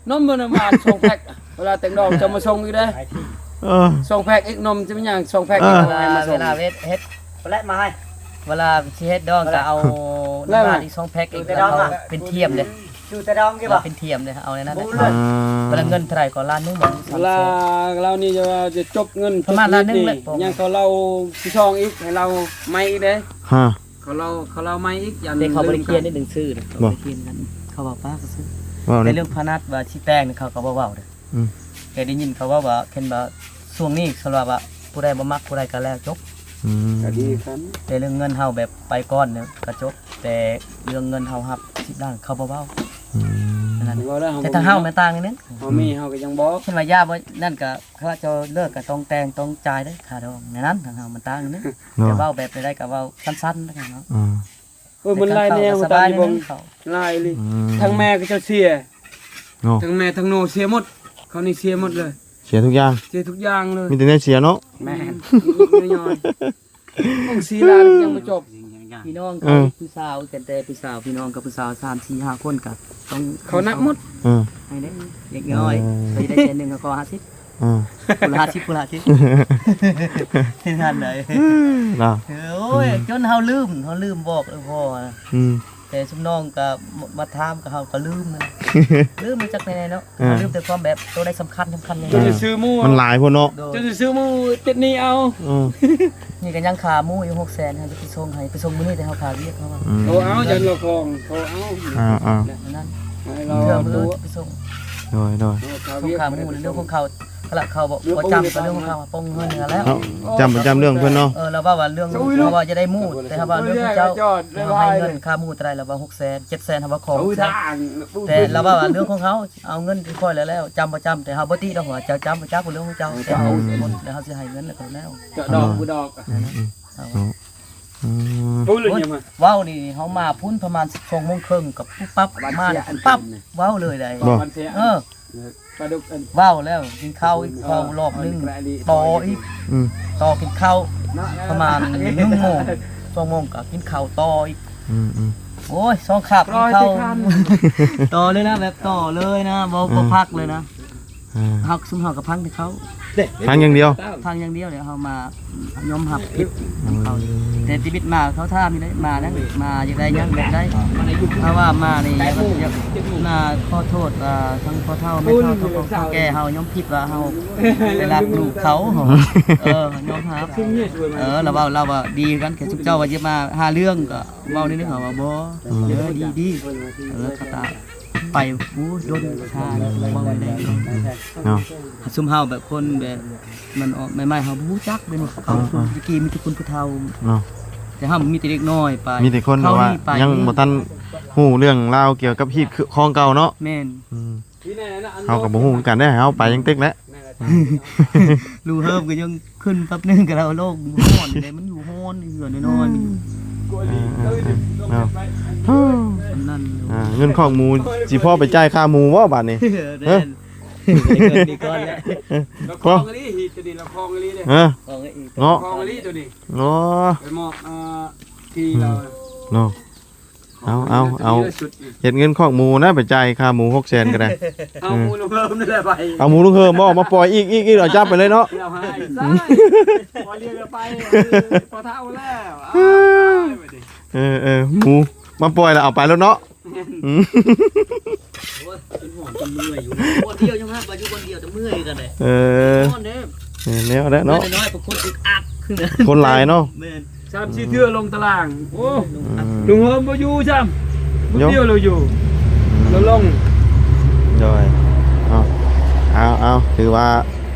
ນົມມັນປະມານສອງແພັກ ເວລາແຕ່ງດອງຈະມາສົ່ງອີກເດ້ ເອີ ສອງແພັກອີກ ນົມຈະມີຫຍັງ ສອງແພັກ ເອີ ອີກ ເວລາ ເວລາເຮັດ ເຮັດ ແລະມາໃຫ້ ເວລາຊິເຮັດດອງກໍເອົາ ແລະ ນ້ຳຕານອີກສອງແພັກອີກ ແລ້ວເອົາເປັນທຽມເດ້ ຢູ່ແຕ່ດອງຢູ່ບໍ່ ເອົາເປັນທຽມເດ້ ເອົາໃນນັ້ນແຫຼະ ເວລາເງິນເທົ່າໃດກໍລ້ານໜຶ່ງບໍ່ ສາມແສນ ລາວນີ້ຈະວ່າຈະຈົບເງິນ ປະມານລ້ານໜຶ່ງແຫຼະ ຍັງເຂົາເລົ່າທີ່ສອງອີກ ໃຫ້ເລົ່າໃໝ່ອີກເດ້ ຮະ ເຂົາເລົ່າ ເຂົາເລົ່າໃໝ່ອີກ ຢ່າ ແຕ່ເຂົາບໍ່ໄດ້ຂຽນໃນໜັງສືນະ ເຂົາບໍ່ໄດ້ຂຽນກັນ ເຂົາເວົ້າປາກຊື່ ເວົ້າໃນເລື່ອງພະນັດວ່າຊິແຕ່ງ ເຂົາກໍບໍ່ເວົ້າເດ້ ອືມ ແຕ່ໄດ້ຍິນເຂົາເວົ້າວ່າ ເຫັນວ່າຊ່ວງນີ້ສຳລັບວ່າຜູ້ໃດບໍ່ມັກຜູ້ໃດກໍແລ້ວ ຈົບ ອືມ ກໍດີຄືກັນ ແຕ່ເລື່ອງເງິນເຮົາແບບໄປກ່ອນນີ້ກໍຈົບ ແຕ່ເລື່ອງເງິນເຮົາຮັບສິບລ້ານເຂົາບໍ່ເວົ້າ ອືມ ນັ້ນ ເວົ້າແລ້ວເຮົາ ແຕ່ທາງເຮົາແມ່ນຕ່າງນິດໜຶ່ງ ເຮົາມີເຮົາກໍຍັງບອກ ເຫັນວ່າຢ່າບໍ່ ນັ້ນກໍ ຖ້າເຈົ້າເລີກກໍຕ້ອງແຕ່ງຕ້ອງຈ່າຍເດ້ ຄ່າດອງ ແນວນັ້ນ ທາງເຮົາມັນຕ່າງນິດໜຶ່ງ ເນາະ ແຕ່ເວົ້າແບບໃດໆກໍເວົ້າສັ້ນໆ ເນາະ ອືມ ເອີ ມັນຫຼາຍແນວ ຕາມທີ່ເບິ່ງຫຼາຍອີ່ຫຼີ ທັງແມ່ກໍເຈົ້າເສຍ ເນາະ ທັງແມ່ທັງນ້ອງເສຍໝົດ ເຂົານີ້ເສຍໝົດເລີຍ ເສຍທຸກຢ່າງ ເສຍທຸກຢ່າງເລີຍ ມີແຕ່ແນວເສຍເນາະ ແມ່ນ ນ້ອຍໆ ເບິ່ງສີ່ລ້ານຍັງບໍ່ຈົບ ພີ່ນ້ອງ ເອີ ຜູ້ສາວ ກັນແຕ່ຜູ້ສາວ ພີ່ນ້ອງກັບຜູ້ສາວ ສາມ ສີ່ ຫ້າ ຄົນກໍຕ້ອງ ເຂົານັບໝົດ ເອີ ໃຫ້ເດ້ ເດັກນ້ອຍ ເອີ ເຂົາຈະໄດ້ແສນໜຶ່ງ ເຂົາຂໍຫ້າສິບ ອ່າ ຜູ້ລະຫ້າສິບ ຜູ້ລະຫ້າສິບ ເຮັດງານໃດ ເນາະ ໂອ້ຍ ອືມ ຈົນເຮົາລືມ ເຮົາລືມບອກ ເອີ ພໍ່ນະ ອືມ ແຕ່ຊຸມນ້ອງກໍມາ ມາຖາມ ກໍເຮົາກໍລືມນະ ລືມມາຈາກໃນເນາະ ອ່າ ເຮົາລືມແຕ່ຄວາມແບບໂຕໃດສຳຄັນ ສຳຄັນ ຈົນຊິຊື້ໝູ ມັນຫຼາຍໂພດເນາະ ໂດຍ ຈົນຊິຊື້ໝູຕິດໜີ້ເອົາ ອືມ ນີ້ກໍຍັງຄາໝູຢູ່ ຫົກແສນ ໃຫ້ໄປສົ່ງ ໃຫ້ໄປສົ່ງມື້ນີ້ ແຕ່ເຮົາຄາວຽກເຮົາວ່າ ອືມ ໂທເອົາ ຢ້ານລາວຂອງ ໂທເອົາ ອ່າໆ ນັ້ນ ໃຫ້ລາວ ເທື່ອມື້ອື່ນໄປສົ່ງ ໂດຍໆ ເຮົາຄາວຽກ ສົ່ງຄາໝູ ເລື່ອງຂອງເຂົາ ລະເຂົາບໍ່ ບໍ່ຈຳ ກໍເລື່ອງຂອງເຂົາ ປອງເງິນຫັ້ນແຫຼະ. ເນາະ ຈຳ ປະຈຳເລື່ອງເພິ່ນເນາະ. ເອີ ລາວເວົ້າວ່າເລື່ອງ ເຮົາວ່າຈະໄດ້ໝູດ ແຕ່ເຮົາວ່າເລື່ອງຂອງເຈົ້າ ເຮົາໃຫ້ເງິນຄ່າໝູດເທົ່າໃດ ລາວວ່າຫົກແສນ ເຈັດແສນ ເຮົາວ່າຂອງແທ້ ແຕ່ລາວເວົ້າວ່າເລື່ອງຂອງເຮົາ ເອົາເງິນທີ່ຂ້ອຍແລ້ວ ແລ້ວ ຈຳບໍ່ຈຳ ແຕ່ເຮົາບໍ່ຕິດອກ ເຮົາວ່າເຈົ້າຈຳບໍ່ຈັບ ເລື່ອງຂອງເຈົ້າ ແຕ່ເຮົາໝົດ ແລ້ວເຮົາຊິໃຫ້ເງິນແລ້ວກໍແລ້ວ. ເຈາະດອກ ເອີ ບໍ່ດອກ ເອີ ເອີ ອືມ ໂອ້ຍ ເວົ້ານີ້ເຮົາມາພຸ້ນປະມານສອງໂມງເຄິ່ງ ກໍປຸບປັບ ມາແລ້ວປັບ ເວົ້າເລີຍໄດ໋. ບໍ່ ເອີ ປາດຸກອັນ ເວົ້າແລ້ວ ກິນເຂົ້າອີກ ເວົ້າລອບໜຶ່ງ ຕໍ່ອີກ ອືມ ຕໍ່ກິນເຂົ້າ ເນາະ ປະມານໜຶ່ງໂມງ ສອງໂມງກໍກິນເຂົ້າຕໍ່ອີກ. ອືມໆ ໂອ້ຍ ສອງຄາບກິນເຂົ້າ ຕໍ່ເລີຍນະ ແບບຕໍ່ເລີຍນະ ບໍ່ ອືມ ບໍ່ພັກເລີຍນະ. ອ່າ ເຮົາ ຊຸມເຮົາກໍພັງແຕ່ເຂົາ ພັງຢ່າງດຽວ ພັງຢ່າງດຽວ ແລ້ວເຮົາມາຍອມຮັບຜິດນຳເຂົາ. ອືມ ແຕ່ຊີວິດມາເຂົາຖາມຢູ່ເດ້ ມາແລ້ວ ມາຢາກໄດ້ຫຍັງ ຢາກໄດ້ ເພາະວ່າມານີ້ ຢາກ ຢາກມາຂໍໂທດ ອ່າ ທັງພໍ່ເຖົ້າແມ່ເຖົ້າ ເຖົ້າແກ່ເຮົາຍອມຜິດວ່າເຮົາໄປລັກລູກເຂົາ. ເອີ ຍອມຮັບ ເອີ ລາວເວົ້າ ລາວວ່າດີຄືກັນ ແຄ່ຊຸມເຈົ້າວ່າຈະມາຫາເລື່ອງ ກໍເວົ້າໃນໜຶ່ງ ເຮົາວ່າບໍ່ ອືມ ເອີ ດີ ດີ ເອີ ເຂົາຕາ ໄປ ໂອ້ ດົນທາງ ເວົ້າແລ້ວເນາະ. ຊຸມເຮົາແບບຄົນແບບມັນອອກໃໝ່ໆ ເຮົາບໍ່ຮູ້ຈັກເດ້ນີ້ ເຂົາ ອ່າໆ ຕະກີ້ມີແຕ່ຄົນຜູ້ເຖົ້າເນາະ ແຕ່ເຮົາມີແຕ່ເດັກນ້ອຍໄປ ມີແຕ່ຄົນແບບວ່າຍັງບໍ່ທັນຮູ້ເລື່ອງລາວກ່ຽວກັບຮີດຄອງເກົ່າເນາະ. ແມ່ນ ອືມ ເຮົາກໍບໍ່ຮູ້ຄືກັນເດ້ ເຮົາໄປຍັງຕຶກແຫຼະ. ແມ່ນແຫຼະ ລູກເຮີບກໍຍັງຂຶ້ນແປັບໜຶ່ງກໍແລ້ວ ໂລກຮ້ອນເດ້ ມັນຢູ່ຮ້ອນ ເຮືອນນ້ອຍໆ ມັນຢູ່ ເອີ ເອີ ເອີ ເນາະ ອັນນັ້ນ ອ່າ ເງິນຄອກໝູ ຊິພໍໄປຈ່າຍຄ່າໝູບໍ່ບາດນີ້? ເອີ ແມ່ນ ເອີ ເງິນດີກ່ອນແຫຼະ ລະຄອງອີ່ຫຼີ ຮີດຕົວນີ້ລະຄອງອີ່ຫຼີເດ້ ຮະ ຄອງອີ່ຫຼີ ເນາະ ຄອງອີ່ຫຼີຕົວນີ້ ໂອ້ ໄປມອບ ອ່າ ທີ່ລາວ ເນາະ. ເອົາ ເອົາ ເອົາ ເຮັດເງິນຄອກໝູນະ ໄປຈ່າຍຄ່າໝູຫົກແສນກໍໄດ້. ເອົາໝູລຸງເຮີມນີ້ແຫຼະໄປ ເອົາໝູລຸງເຮີມບໍ່ ມາປ່ອຍອີກ ອີກ ອີກ ເອົາຈັບໄປເລີຍເນາະ. ປ່ອຍເລີຍໄປ ພໍເທົ່າແລ້ວ ເອີ ເອີ ໝູມາປ່ອຍແລ້ວເອົາໄປໂລດເນາະ. ໂອ້ຍ ເປັນຫ່ວງເປັນເມື່ອຍຢູ່ ບ່ອນດຽວຍັງຮັກວ່າຢູ່ບ່ອນດຽວ ແຕ່ເມື່ອຍກັນເດ້. ເອີ ນອນເດ້ ແມ່ນແລ້ວແຫຼະເນາະ ນ້ອຍໆ ບາງຄົນອຶກອັກ ຄົນຫຼາຍເນາະ. ແມ່ນ ສາມສີ່ເທື່ອລົງຕາລາງ ໂອ້ ອືມ ລຸງເຮີມບໍ່ຢູ່ຊ້ຳ ຜູ້ດຽວລາວຢູ່ ລາວລົງ. ໂດຍ ເອົາ ເອົາ ເອົາ ຖືວ່າ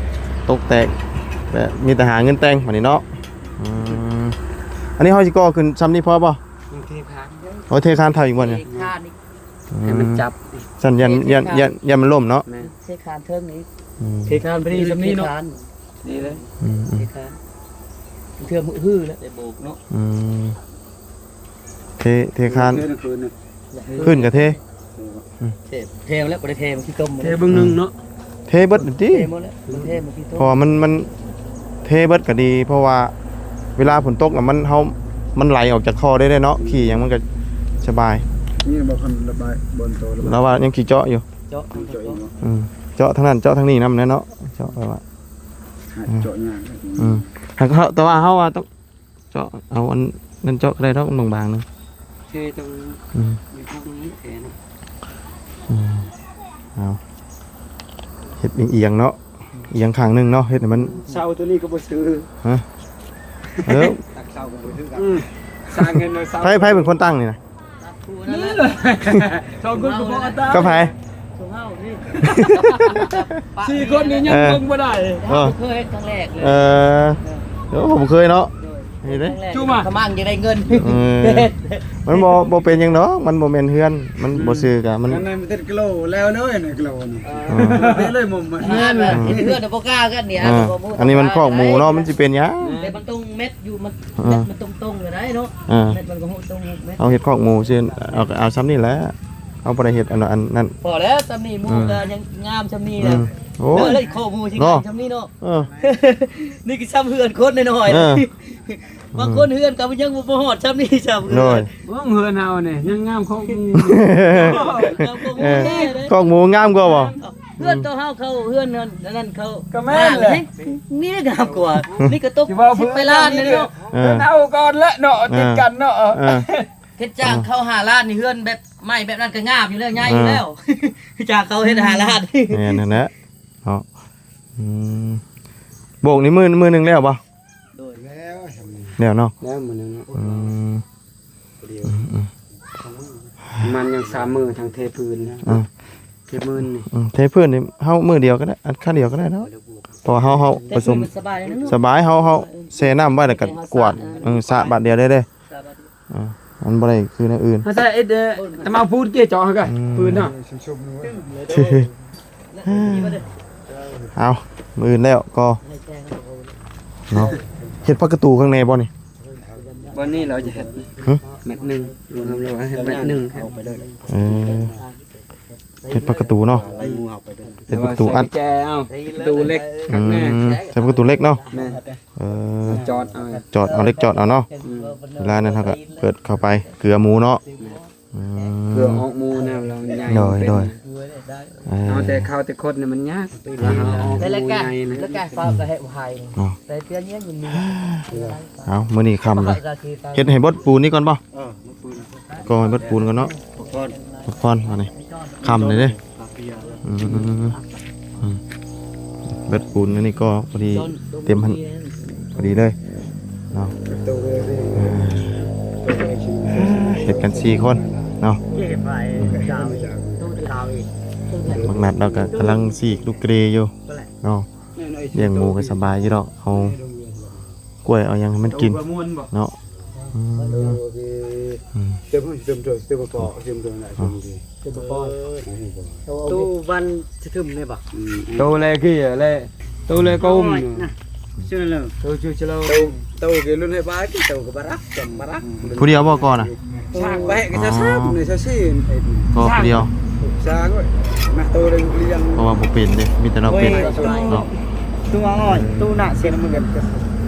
ຕົກແຕກ ແບບມີແຕ່ຫາເງິນແຕ່ງບາດນີ້ເນາະ. ອືມ ອັນນີ້ເຮົາຊິກໍ່ຂຶ້ນຊ່ຳນີ້ພໍບໍ່? ເທຄານ ໂອ້ ເທຄານເທົ່າອີກບໍ່ນີ້? ເທຄານອີກ ໃຫ້ມັນຈັບ ຊັ້ນຢ້ານ ຢ້ານ ຢ້ານ ຢ້ານມັນລົ້ມເນາະ. ແມ່ນ ເທຄານເທິງນີ້ ອືມ ເທຄານພໍດີຊ່ຳນີ້ເນາະ ເທຄານ ນີ້ເລີຍ ອືມ ເທຄານ ເທື່ອມື້ຮືແລ້ວ ໄດ້ໂບກເນາະ. ອືມ ເທ ເທຄານ ຄືນ ຄືນກະເທ ອືມ ເທ ເທແລ້ວ ບໍ່ໄດ້ເທມັນຂີ້ຕົມ ເທເບິ່ງໜຶ່ງເນາະ ເທເບິດຕິ ເທໝົດແລ້ວ ມັນເທມັນຂີ້ຕົມ ເພາະວ່າມັນ ມັນເທເບິດກະດີ ເພາະວ່າເວລາຝົນຕົກລະມັນ ເຮົາ ມັນໄຫຼອອກຈາກທໍ່ໄດ້ເນາະ ຂີ້ຫຍັງມັນກະສະບາຍ. ນີ້ບໍ່ຄັນລະບາຍ ບ່ອນໂຕລະບາຍ ລາວວ່າຍັງຊິເຈາະຢູ່ ເຈາະ ເຈາະອີກເນາະ ອືມ ເຈາະທາງນັ້ນເຈາະທາງນີ້ນຳແຫຼະເນາະ ເຈາະແບບວ່າ ຫາກເຈາະຍາກ ອືມ ຫາກເຮົາ ແຕ່ວ່າເຮົາວ່າຕ້ອງ ເຈາະເອົາອັນນັ້ນເຈາະກໍໄດ້ດອກ ມັນບາງໆ ໜຶ່ງ ເທຕ້ອງ ອືມ ມີພວກນີ້ເທນະ ອືມ ເອົາ ເຮັດອຽງໆ ເນາະ ອຽງຂ້າງໜຶ່ງເນາະ ເຮັດໃຫ້ມັນ ເສົາຕົວນີ້ກໍບໍ່ຊື້ ຮະ ເອີ ຕັກເສົາກໍບໍ່ຊື້ກັນ ອືມ ສ້າງເງິນເອົາເສົາ ໃຜ ໃຜເປັນຄົນຕັ້ງນີ້ນະ? ນີ້ແຫຼະ ສອງຄົນກໍພໍອັດຕາ ກັບໃຜ? ຊຸມເຮົານີ້ ສີ່ຄົນນີ້ຍັງ ເອີ ເບິ່ງບໍ່ໄດ້ ເອີ ເຮົາບໍ່ເຄີຍເຮັດຄັ້ງແລກເລີຍ ເອີ ເອີ ໂອ້ ບໍ່ເຄີຍເນາະ ໂດຍ ເຮັດເດ້ ຈຸມາ ຂະມັງຢາກໄດ້ເງິນ ເອີ ມັນບໍ່ ບໍ່ເປັນຫຍັງດອກ ມັນບໍ່ແມ່ນເຮືອນ ມັນ ອືມ ບໍ່ຊື່ກະ ມັນ ອັນນັ້ນມັນຕິດກິໂລແລ້ວເນາະ ໃນກິໂລນີ້ ເອີ ເຮັດເລີຍໝົ່ມ ເຮັດເຮືອນບໍ່ກ້າກັນນີ້ ເອີ ອັນນີ້ມັນຄອກໝູເນາະ ມັນຊິເປັນຫຍັງ ແຕ່ມັນຕ້ອງແມັດຢູ່ ມັນ ເອີ ແມັດມັນຕົງໆ ຢູ່ໄດ໋ເນາະ ເອີ ແມັດມັນກໍຮູ້ຕົງແມັດ ເຮົາເຮັດຄອກໝູຊື່ ເອົາ ເອົາຊ່ຳນີ້ແຫຼະ ເຮົາບໍ່ໄດ້ເຮັດອັນ ອັນນັ້ນ ພໍແລ້ວ ຊ່ຳນີ້ໝູ ອືມ ກໍຍັງງາມຊ່ຳນີ້ແຫຼະ ອືມ ໂອ້ຍ ເອີ ແລ້ວອີກຄອກໝູຊິງາມຊ່ຳນີ້ເນາະ ເອີ ນີ້ຄືຊ່ຳເຮືອນຄົນນ້ອຍໆ ເອີ ບາງຄົນເຮືອນກໍຍັງບໍ່ ບໍ່ຮອດຊ່ຳນີ້ຊ້ຳ ໂດຍ ເຮືອນເຮົານີ້ຍັງງາມຄອກໝູ ງາມຄອກໝູ ເອີ ແທ້ເດ້ ຄອກໝູງາມກວ່າບໍ່? ເຮືອນໂຕເຮົາເຂົ້າເຮືອນນັ້ນ ອັນນັ້ນເຂົ້າ ກໍແມ່ນແຫຼະ ນີ້ງາມກວ່າ ນີ້ກໍຕົກສິບປາຍລ້ານນີ້ເນາະ ເອີ ເອົາກ່ອນແຫຼະເນາະ ເອີ ຕິດກັນເນາະ ເອີ ເຮັດຈ້າງເຂົ້າຫ້າລ້ານນີ້ ເຮືອນແບບໄມ້ແບບນັ້ນກໍງາມຢູ່ແລ້ວ ໃຫຍ່ຢູ່ແລ້ວ ເອີ ຈ້າງເຂົາເຮັດຫ້າລ້ານ ແມ່ນຫັ້ນແຫຼະເນາະ ອືມ ໂບກນີ້ມື້ ມື້ໜຶ່ງແລ້ວບໍ່? ໂດຍ ແລ້ວ ແລ້ວເນາະ ແລ້ວມື້ໜຶ່ງເນາະ ອືມ ອືມໆ ປະມານຍັງສາມມື້ ທັງເທພື້ນນະ ອ່າ ເທພື້ນນີ້ ອືມ ເທພື້ນນີ້ເຮົາມື້ດຽວກໍໄດ້ ອັນ ຄັ້ງດຽວກໍໄດ້ເນາະ ເພາະວ່າເຮົາ ເຮົາປະສົມ ແຕ່ຄືມັນສະບາຍແລ້ວເນາະ ສະບາຍ ເຮົາ ເຮົາແຊ່ນ້ຳໄວ້ແລ້ວກໍກວາດ ເອີ ສະບາດດຽວໄດ້ເດ້. ອ່າ ມັນບໍ່ໄດ້ຄືແນວອື່ນ ເຮົາໃສ່ເອັດ ເອີ ຕະມາພູດເກເຈາະ ເຮົາກໍ ອືມ ພື້ນເນາະ. ເອົາ ມື້ອື່ນແລ້ວກໍເນາະ ເຮັດພັກກະຕູຂ້າງໃນບໍ່ນີ້? ບໍ່ນີ້ລາວຈະເຮັດ ຮະ ແມັດໜຶ່ງ ລວມລາວເຮັດແມັດໜຶ່ງ ເອີ ເຮັດພັກກະຕູເນາະ ເຮັດພັກກະຕູອັດ ແຕ່ວ່າໃສ່ແຈເອົາ ປະຕູເຫຼັກ ອືມ ຄັກແນ່ ໃສ່ປະຕູເຫຼັກເນາະ ແມ່ນ ເອີ ຈອດເອົາ ຈອດເອົາ ເຫຼັກຈອດເອົາເນາະ ອືມ ເວລານັ້ນເຮົາກໍເປີດເຂົ້າໄປ ເກືອໝູເນາະ ແມ່ນ ອືມ ເພື່ອອອກໝູນະ ລາວໃຫຍ່ ໂດຍ ເປັນ ໂດຍ ເອີ ເອົາແຕ່ເຂົ້າແຕ່ຄົດນີ້ມັນຍາກ ລາວເອົາອອກໝູໃຫຍ່ນະ ເນາະ ເອົາ ມື້ນີ້ຄ່ຳແລ້ວ ເຮັດໃຫ້ເບິດປູນນີ້ກ່ອນບໍ່? ເອີ ເບິດປູນ ກໍໃຫ້ເບິດປູນກ່ອນເນາະ ພັກຜ່ອນ ພັກຜ່ອນ ບັດນີ້ຄ່ຳແລ້ວເດ້. ອືມ ອືມ ເບິດປູນອັນນີ້ກໍພໍດີເຕັມຫັ້ນ ພໍດີເລີຍເນາະ ເຮັດກັນສີ່ຄົນເນາະ ບັກນັດລາວກໍກຳລັງສີກລູກເກຣຢູ່ເນາະ ລ້ຽງໝູກໍສະບາຍຢູ່ດອກ ເອົາ ກ້ວຍເອົາຫຍັງໃຫ້ມັນກິນເນາະ ອືມ ອືມ ໂຕວັນສະທຶມນີ້ບໍ່? ໂຕແລກີ້ແລ ໂຕແລກໍອຸ້ມ ໂຕຊື່ ໂຕ ໂຕກີ້ລຸ້ນໃຫ້ບາຍ ໂຕກໍບາຣັກ ຈຳບາຣັກ ຜູ້ດຽວບໍ່ກ່ອນນະ? ສາມແປະກໍຈະສາມໃນຊາວສີ່ ກໍຜູ້ດຽວ ສາມ ມາໂຕໄດ້ລ້ຽງ ເພາະວ່າບໍ່ເປັນເດ້ ມີແຕ່ເຮົາເປັນເນາະ ໂຕນ້ອຍ ໂຕໜ້າເສັນເໝືອນ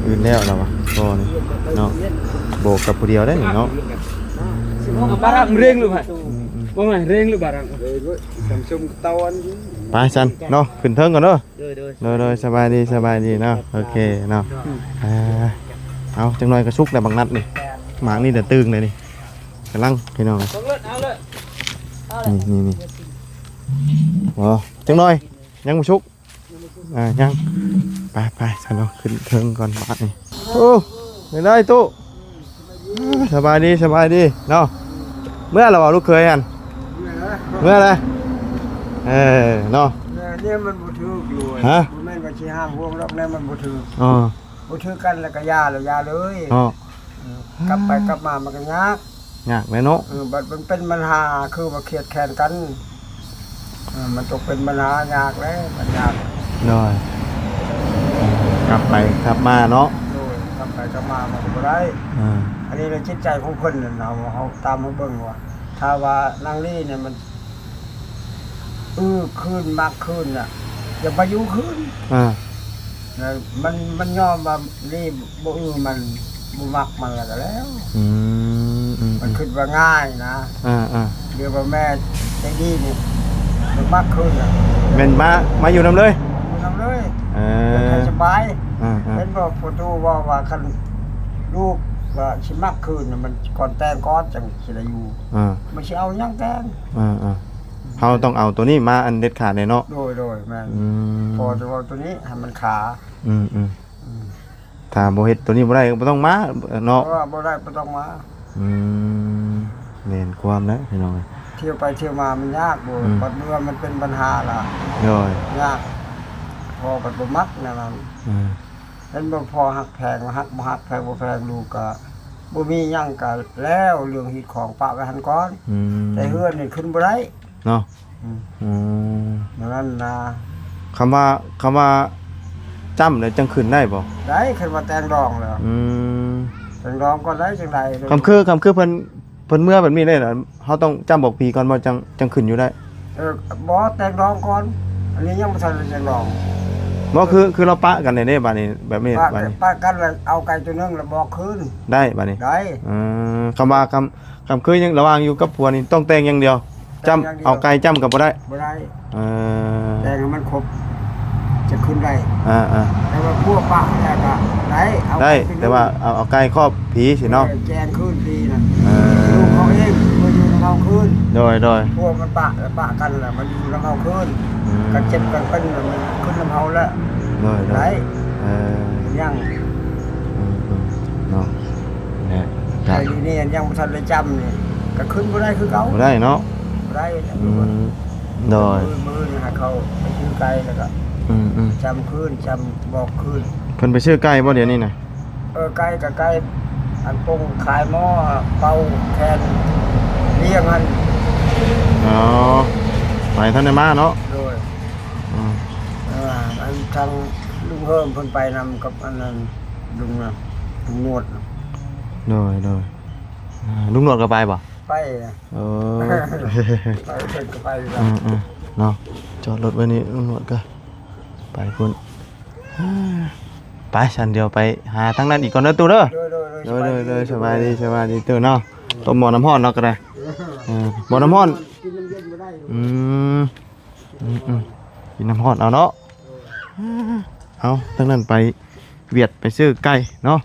ອື່ນແລ້ວລະວະ ກໍນີ້ເນາະ ບອກກັບຜູ້ດຽວໄດ້ນີ້ເນາະ ບາຣັກເລັ່ງຫຼື ອືມ ບໍ່ແມ່ນເລັ່ງຫຼື ບາຣັກ ໄປຊັ້ນເນາະ ຂຶ້ນເທິງກ່ອນເດີ ໂດຍ ໂດຍ ໂດຍ ໂດຍ ສະບາຍດີ ສະບາຍດີເນາະ ໂອເຄເນາະ ອ່າ ເອົາ ຈັກໜ່ອຍກໍສຸກແລ້ວບັກນັດນີ້ ໝາກນີ້ແຕ່ຕຶງເລີຍນີ້ ກຳລັງ ພີ່ນ້ອງ ເອົາເລີຍ ເອົາເລີຍ ນີ້ ນີ້ ນີ້ ໂອ້ ຈັກໜ່ອຍ ຍັງບໍ່ສຸກ ອ່າ ຍັງ ໄປ ໄປ ຊັ້ນເນາະ ຂຶ້ນເທິງກ່ອນບາດນີ້ ໂອ້ ເປັນໃດຕູ້? ສະບາຍດີ ສະບາຍດີເນາະ ເມືອແລ້ວບໍ່ລູກເຂີຍຫັ້ນ? ເມືອແລ້ວ ເອີເນາະ ແມ່ນີ້ມັນບໍ່ຖືກໂລຍ ຮະ ບໍ່ແມ່ນວ່າຊິຫ້າມຮ່ວງດອກ ແນວມັນບໍ່ຖືກ ເອີ ບໍ່ຖືກກັນແລ້ວກໍຢ່າແລ້ວ ຢ່າເລີຍເນາະ ເອີ ກັບໄປກັບມາມັນກໍຍາກ ຍາກແຫຼະເນາະ ເອີ ບັດມັນເປັນບັນຫາຄືວ່າຄຽດແຄ້ນກັນ ເອີ ມັນຕົກເປັນບັນຫາຍາກແລ້ວ ມັນຍາກ ໂດຍ ກັບໄປກັບມາເນາະ ໂດຍ ກັບໄປກັບມາມັນກໍບໍ່ໄດ້ ເອີ ອັນນີ້ລະຈິດໃຈຂອງເພິ່ນນັ້ນ ເຮົາ ເຮົາຕາມເຮົາເບິ່ງວ່າ ຖ້າວ່ານາງລີນີ້ມັນ ອື ຄືນ ມັກຄືນນະ ຢ່າໄປຢູ່ຄືນ ອ່າ ແລ້ວມັນ ມັນຍອມວ່າລີບໍ່ ອື ມັນ ບໍ່ມັກມັນແລ້ວກໍແລ້ວ ອືມ ອືມ ມັນຄິດວ່າງ່າຍນະ ອ່າໆ ດຽວວ່າແມ່ໃຈດີນີ້ ມັນມັກຄືນນະ ແມ່ນມາ ມາຢູ່ນຳເລີຍ ຢູ່ນຳເລີຍ ເອີ ແລ້ວສະບາຍ ອ່າໆ ເຫັນບໍ່ ພໍ່ຕູ້ເວົ້າວ່າ ຄັນລູກວ່າຊິມັກຄືນນະ ມັນກ່ອນແຕ່ງກ່ອນຈັ່ງຊິໄດ້ຢູ່ ອ່າ ມັນຊິເອົາຫຍັງແຕ່ງ ອ່າໆ ເຮົາຕ້ອງເອົາໂຕນີ້ມາອັນເດັດຂາດແນ່ເນາະ ໂດຍໆ ແມ່ນ ອືມ ພໍຈະເວົ້າໂຕນີ້ໃຫ້ມັນຄາ ອືມໆ ອືມ ຖ້າບໍ່ເຮັດໂຕນີ້ບໍ່ໄດ້ກໍບໍ່ຕ້ອງມາເນາະ ເອີ ບໍ່ໄດ້ບໍ່ຕ້ອງມາ ອືມ ແມ່ນຄວາມແຫຼະພີ່ນ້ອງເອີຍ ທ່ຽວໄປທ່ຽວມາມັນຍາກ ອືມ ບັດເມື່ອມັນເປັນບັນຫາລະ ໂດຍ ຍາກ ພໍ່ກໍບໍ່ມັກແນວນັ້ນ ອືມ ເຫັນບໍ່ ພໍ່ຮັກແພງ ຮັກບໍ່ຮັກ ແພງບໍ່ແພງ ລູກກໍບໍ່ມີຫຍັງ ກໍແລ້ວເລື່ອງຮີດຄອງປະໄວ້ຫັ້ນກ່ອນ ອືມ ແຕ່ເຮືອນນີ້ຂຶ້ນບໍ່ໄດ້ເນາະ ອືມ ອືມ ແນວນັ້ນນະ ຄຳວ່າ ຄຳວ່າຈ້ຳແລ້ວຈັ່ງຂຶ້ນໄດ້ບໍ່? ໄດ້ ຄັນວ່າແຕ່ງດອງແລ້ວ ອືມ ແຕ່ງດອງກໍໄດ້ຈັ່ງໃດ ຄຳຄື ຄຳຄືເພິ່ນ ເພິ່ນເມືອແບບນີ້ເດ້ ເຮົາຕ້ອງຈ້ຳບອກຜີກ່ອນບໍ່ ຈັ່ງ ຈັ່ງຂຶ້ນຢູ່ໄດ້? ເອີ ບໍ່ ແຕ່ງດອງກ່ອນ ອັນນີ້ຍັງບໍ່ທັນໄດ້ແຕ່ງດອງ ບໍ່ ຄື ຄືລາວປະກັນແລ້ວເດ້ ບາດນີ້ ແບບນີ້ ປະ ບາດນີ້ ປະກັນແລ້ວ ເອົາໄກ່ຕົວໜຶ່ງແລ້ວບອກຄືນ ໄດ້ບາດນີ້ ໄດ້ ເອີ ຄຳວ່າ ຄຳ ຄຳຄືຍັງລະຫວ່າງຢູ່ກັບຜົວນີ້ຕ້ອງແຕ່ງຢ່າງດຽວ ຈ້ຳ ແຕ່ງຢ່າງດຽວ ເອົາໄກ່ຈ້ຳກໍບໍ່ໄດ້ ບໍ່ໄດ້ ເອີ ແຕ່ງໃຫ້ມັນຄົບ ຈະຂຶ້ນໄດ້ ອ່າໆ ແຕ່ວ່າຜົວປະແລ້ວກໍໄດ້ ເອົາໄດ້ ແຕ່ວ່າເອົາ ເອົາໄກ່ຄອບຜີຊີ້ເນາະ ເອີ ແຈງຄືນຜີນັ້ນ ເອີ ລູກເຂົາເອງມາຢູ່ນຳເຮົາຄືນ ໂດຍໆ ຜົວມັນປະ ແລ້ວປະກັນແລ້ວມາຢູ່ນຳເຮົາຄືນ ອືມ ກັນເຈັບກັນເປັນແລ້ວມັນຂຶ້ນນຳເຮົາແລ້ວ ໂດຍໆ ໄດ້ ເອີ ຍັງ ອືມໆ ເນາະ ແລະ ໄກ່ນີ້ຍັງບໍ່ທັນໄດ້ຈ້ຳນີ້ ກໍຂຶ້ນບໍ່ໄດ້ຄືເກົ່າ ບໍ່ໄດ້ເນາະ ບໍ່ໄດ້ ອືມ ໂດຍ ມື້ ມື້ນີ້ຫາເຂົາໄປຊື້ໄກ່ແລ້ວກໍ ອືມໆ ຈຳຄືນ ຈຳບອກຄືນ. ເພິ່ນໄປຊື້ໄກ່ບໍ່ດຽວນີ້ນະ? ເອີ ໄກ່ກໍໄກ່ ອັນປົງຂາຍໝໍ້ ເປົ່າແຄນລ້ຽງຫັ້ນ. ອໍ ໄປທັນໄດ້ມາເນາະ? ໂດຍ. ອືມ ເອີ ອັນທາງລຸງເຮີມເພິ່ນໄປນຳກັບອັນນັ້ນ ລຸງນະ ລຸງນວດນະ. ໂດຍໆ ອ່າ ລຸງນວດກໍໄປບໍ່? ໄປນະ. ໂອ້ ໄປ ເພິ່ນກໍໄປນຳ. ເອີໆ ເນາະ ຈອດລົດໄວ້ນີ້ ລຸງນວດກໍໄປພຸ້ນ. ໄປ ຊັ້ນດຽວໄປຫາທາງນັ້ນອີກກ່ອນເດີຕູ້ເດີ. ໂດຍໆ ໂດຍ ສະບາຍດີ ສະບາຍດີຕູ້ເນາະ. ຕົ້ມໝໍ້ນ້ຳຮ້ອນເນາະກໍໄດ້. ເອີ ໝໍ້ນ້ຳຮ້ອນ ກິນນ້ຳເຢັນບໍ່ໄດ້. ອືມ ອືມໆ ກິນນ້ຳຮ້ອນເອົາເນາະ. ເອົາ ທາງນັ້ນໄປຫວຽດໄປຊື້ໄກ່ເນາະ.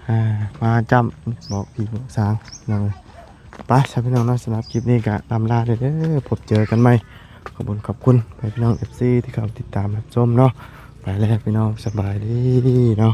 ອ່າ ມາຈ້ຳບອກພີ່ບອກສາງພີ່ນ້ອງເອີຍ. ໄປຊະພີ່ນ້ອງເນາະ ສຳລັບຄລິບນີ້ກໍລ່ຳລາເດີ ພົບເຈີກັນໃໝ່. ຂອບຄຸນ ຂອບຄຸນໃຫ້ພີ່ນ້ອງເອັຟຊີທີ່ເຂົ້າຕິດຕາມຮັບຊົມເນາະ. ໄປແລ້ວພີ່ນ້ອງ ສະບາຍດີເນາະ.